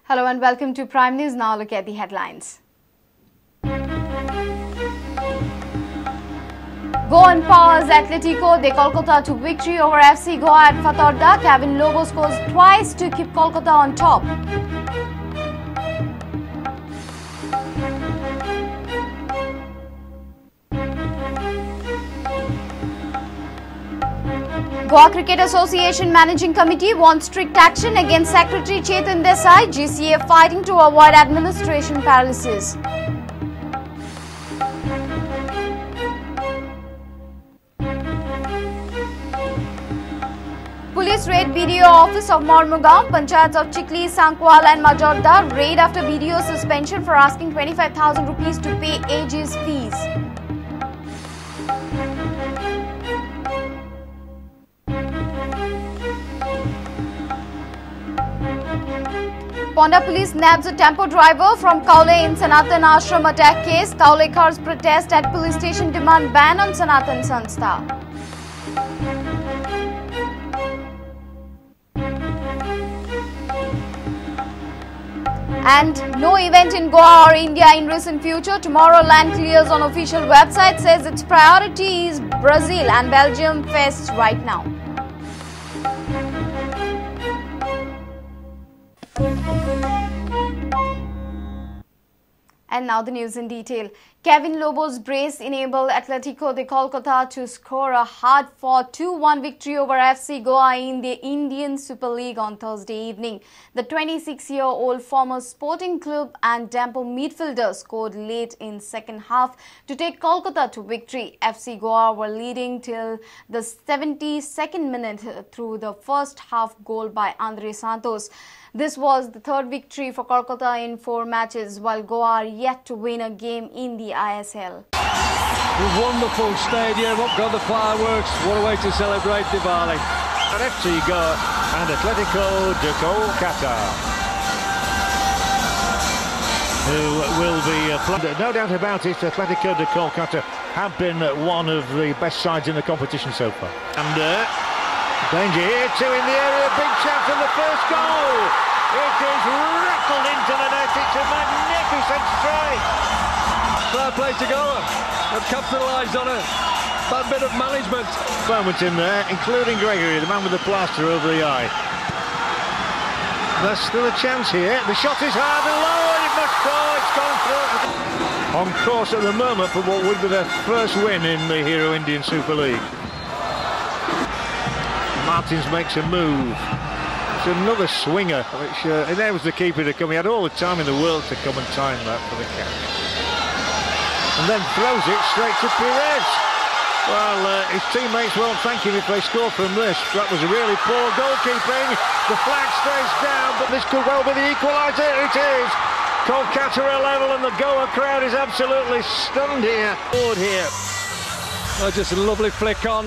Hello and welcome to Prime News. Now look at the headlines. Goan powers Atletico de Kolkata to victory over FC Goa at Fatorda. Kevin Lobo scores twice to keep Kolkata on top. Goa Cricket Association Managing Committee wants strict action against Secretary Chetan Desai. GCA fighting to avoid administration paralysis. Police raid BDO office of Mormugao, Panchayats of Chikli, Sankwal and Majorda raid after BDO suspension for asking 25,000 rupees to pay AG's fees. Ponda police nabs a tempo driver from Kaule in Sanatan Ashram attack case. Kaulekar's protest at police station demand ban on Sanatan Sanstha. And no event in Goa or India in recent future. Tomorrowland clears on official website, says its priority is Brazil and Belgium fests right now. And now the news in detail. Kevin Lobo's brace enabled Atletico de Kolkata to score a hard-fought 2-1 victory over FC Goa in the Indian Super League on Thursday evening. The 26-year-old former Sporting Club and Dempo midfielder scored late in second half to take Kolkata to victory. FC Goa were leading till the 72nd minute through the first half goal by Andre Santos. This was the third victory for Kolkata in 4 matches, while Goa are yet to win a game in the ISL. The wonderful stadium, up go the fireworks, what a way to celebrate Diwali. And FC Goa and Atletico de Kolkata, who will be, no doubt about it, Atletico de Kolkata have been one of the best sides in the competition so far. And danger here, two in the area, big chance for the first goal. It is rattled into the net, it's a magnificent strike. Fair play to Goa, they've capitalised on it. Bad bit of management. Moment in there, including Gregory, the man with the plaster over the eye. There's still a chance here, the shot is hard and low, and it must go, it's gone through. On course at the moment for what would be their first win in the Hero Indian Super League. Martins makes a move. It's another swinger, which, and there was the keeper to come. He had all the time in the world to come and time that for the catch. And then throws it straight to Perez. Well, his teammates won't thank him if they score from this. That was really poor goalkeeping. The flag stays down, but this could well be the equaliser. It is. Kolkata are level, and the Goa crowd is absolutely stunned here. Bored here. Oh, just a lovely flick on.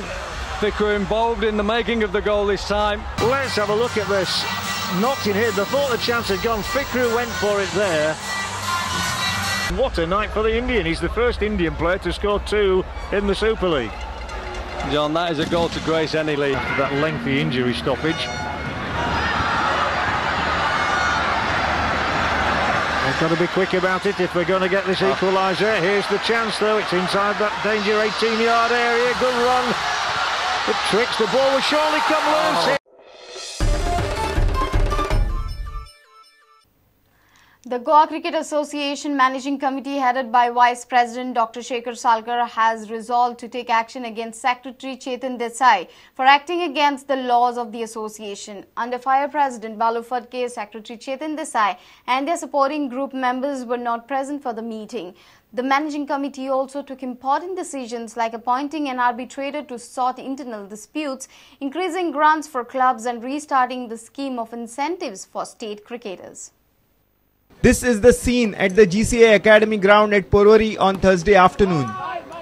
Fikru involved in the making of the goal this time. Let's have a look at this. Knocked in here. Before the chance had gone, Fikru went for it there. What a night for the Indian. He's the first Indian player to score 2 in the Super League. John, that is a goal to grace any league. After that lengthy injury stoppage. They've got to be quick about it if they're going to get this equaliser. Here's the chance though. It's inside that danger 18-yard area. Good run. It tricks, the ball will surely come loose. The Goa Cricket Association Managing Committee, headed by Vice President Dr. Shekhar Salkar, has resolved to take action against Secretary Chetan Desai for acting against the laws of the association. Under fire President Balu Phadke, Secretary Chetan Desai and their supporting group members were not present for the meeting. The Managing Committee also took important decisions like appointing an arbitrator to sort internal disputes, increasing grants for clubs and restarting the scheme of incentives for state cricketers. This is the scene at the GCA Academy ground at Porvorim on Thursday afternoon.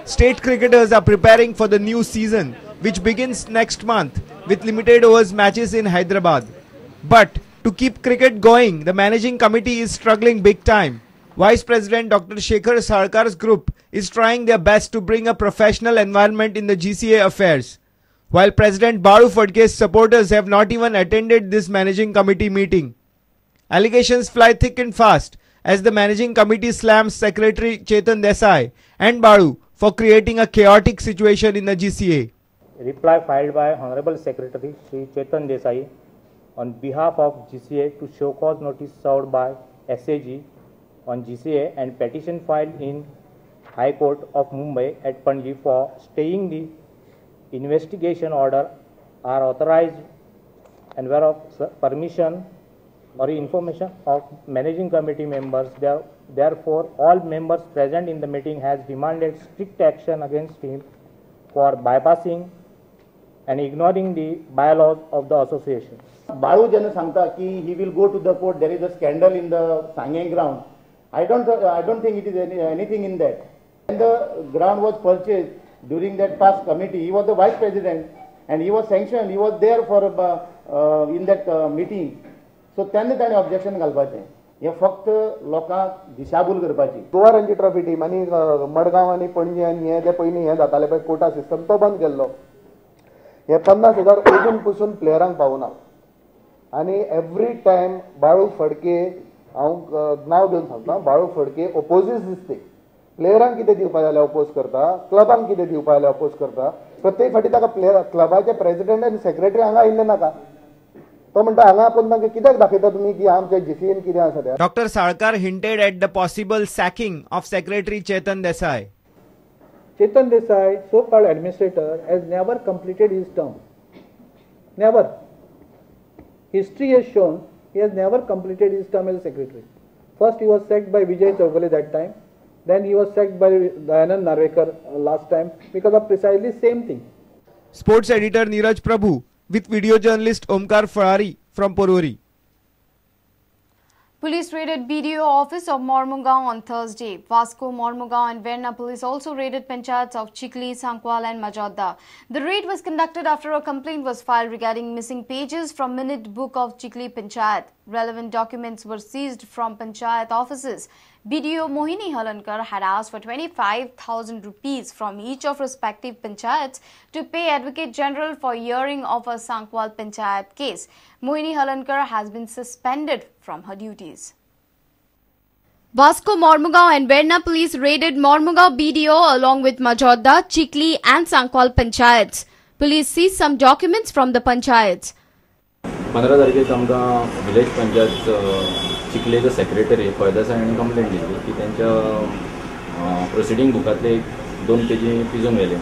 State cricketers are preparing for the new season, which begins next month with limited overs matches in Hyderabad. But to keep cricket going, the managing committee is struggling big time. Vice President Dr. Shekhar Sarkar's group is trying their best to bring a professional environment in the GCA affairs, while President Balu Phadke's supporters have not even attended this managing committee meeting. Allegations fly thick and fast as the managing committee slams Secretary Chetan Desai and Balu for creating a chaotic situation in the GCA. Reply filed by Honorable Secretary Shri Chetan Desai on behalf of GCA to show cause notice served by SAG on GCA and petition filed in High Court of Mumbai at Panji for staying the investigation order are authorized and whereof permission or information of managing committee members. Therefore, all members present in the meeting has demanded strict action against him for bypassing and ignoring the bylaws of the association. Balu जेन्ना सांगता की he will go to the court, there is a scandal in the Sanguem ground. I don't think it is anything in that. When the ground was purchased during that past committee, he was the vice president and he was sanctioned. He was there for in that meeting. So तेन्ना ताणें objection घालपाचें. हें फक्त लोकांक दिशाभूल करपाची. Goa Ranji trophy team आनी मडगांव आनी पणजी आनी हें ते पयलीं हें जातालें पळय कोटा सिस्टम तो बंद केल्लो. हे 50,000 अजून पसून प्लेयरांक पावना. आनी एवरी टायम बाळू फडके, हांव नांव घेवन सांगता, बाळू फडके ओपोजीस दिसते. प्लेयरांक कितें दिवपा जाल्यार ओपोज करता, क्लबांक कितें दिवपा जाल्यार ओपोज करता. प्रत्येक फावटी ताका प्लेयर क्लबाचे प्रेसिडेंट आनी सेक्रेटरी हांगा आयिल्ले नाका. तो म्हणटा हांगा आपोवन तांकां कित्याक दाखयता तुमी की आमच्या जीसीएन कितें आसा तें. Doctor Salkar hinted at the possible sacking of Secretary Chetan Desai. Chetan Desai, so-called administrator, has never completed his term. Never. History has shown he has never completed his term as a secretary. First he was sacked by Vijay Chowgule that time. Then he was sacked by Dayanand Narvekar last time because of precisely same thing. Sports editor Neeraj Prabhu with video journalist Omkar Farari from Porvorim. Police raided BDO office of Mormugao on Thursday. Vasco, Mormugao and Verna police also raided panchayats of Chikli, Sankwal and Majorda. The raid was conducted after a complaint was filed regarding missing pages from minute book of Chikli Panchayat. Relevant documents were seized from panchayat offices. BDO Mohini Halankar had asked for 25,000 rupees from each of respective panchayats to pay Advocate General for hearing of a Sankwal Panchayat case. Mohini Halankar has been suspended from her duties. Vasco, Mormugao and Verna police raided Mormugao BDO along with Majorda, Chikli and Sankwal panchayats. Police seized some documents from the panchayats. 15 तारखेक आमकां village panchayat चिखलेचो secretary Phaldesai हांणी complaint दिली की तेंच्या प्रोसिडींग बुकांतले एक 2 पेजी pigeon व्हेले.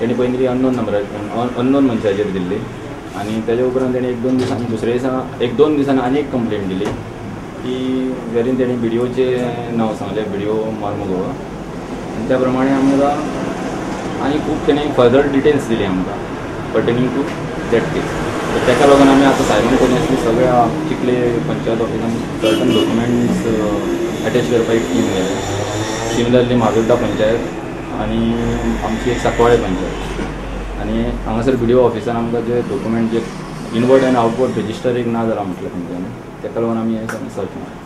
तेणी पयलीं ती अननोन नंबरार अननोन मनशाचेर दिल्ली आनी तेज्या उपरांत तेणी 1-2 दिसान दुसरे दिसा 1-2 दिसान आनी एक कंप्लेंट दिली की वेरीन तेणी बीडीओचें नांव सांगलें, बीडीओ मार्मुगोवा. आनी त्या प्रमाणे आमकां आनी खूब तेणी फर्दर डिटेल्स दिली आमकां पर्टेनिंग टू that case. ताका लागून आमी आतां सायमल्टेनियसली सगळ्या चिखले पंचायत ऑफिसान सर्टन डॉक्युमेंट्स अटॅच करपाक एक टीम गेले. सिमिलरली माजोड्डा पंचायत आनी आमची एक साकवाळे पंचायत आनी हांगासर बी डी ओ ऑफिसान आमकां जे डॉक्युमेंट जे इनवर्ड आनी आउटवर्ड रजिस्टर एक ना जाला म्हटलें तेंच्यांनी, ताका लागून आमी हें सगळें सर्च मारलें.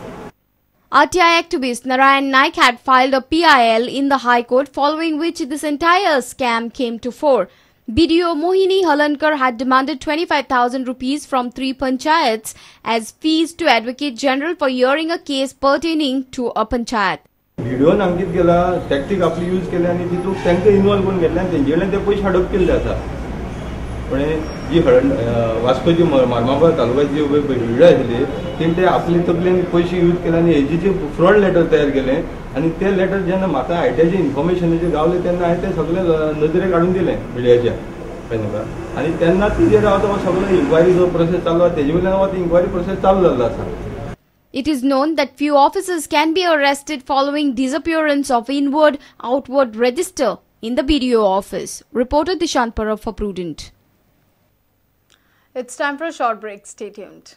RTI activist Narayan Naik had filed a PIL in the High Court, following which this entire scam came to fore. BDO Mohini Halankar had demanded 25,000 rupees from 3 panchayats as fees to Advocate General for hearing a case pertaining to a panchayat. BDO अंकित केला tactic आपली use केले आनी तितूंत तांकां involve करून घेतले आनी तेंचे कडल्यान ते पयशे हडप केल्ले आसा. पण जी वास्कोची मारमाबाद तालुक्याची जी बिडिओ आशिल्ली तेणी ते आपले तकलेन पयशे यूज केले आनी हेजी जे फ्रॉड लेटर तयार केलें आनी ते लेटर जेन्ना म्हाका आयटीआयचे इन्फॉर्मेशनाचेर गावलें तेन्ना हांवें तें सगळें नदरेक हाडून दिलें मिडियाच्या कळ्ळें आनी तेन्ना तेजेर हांव तो सगळो इन्क्वायरी जो प्रोसेस चालू आसा तेजे वयल्यान हांव इन्क्वायरी प्रोसेस चालू जाल्लो आसा. It is known that few officers can be arrested following disappearance of inward-outward register in the BDO office. Reporter Dishant Parab for Prudent. It's time for a short break. Stay tuned.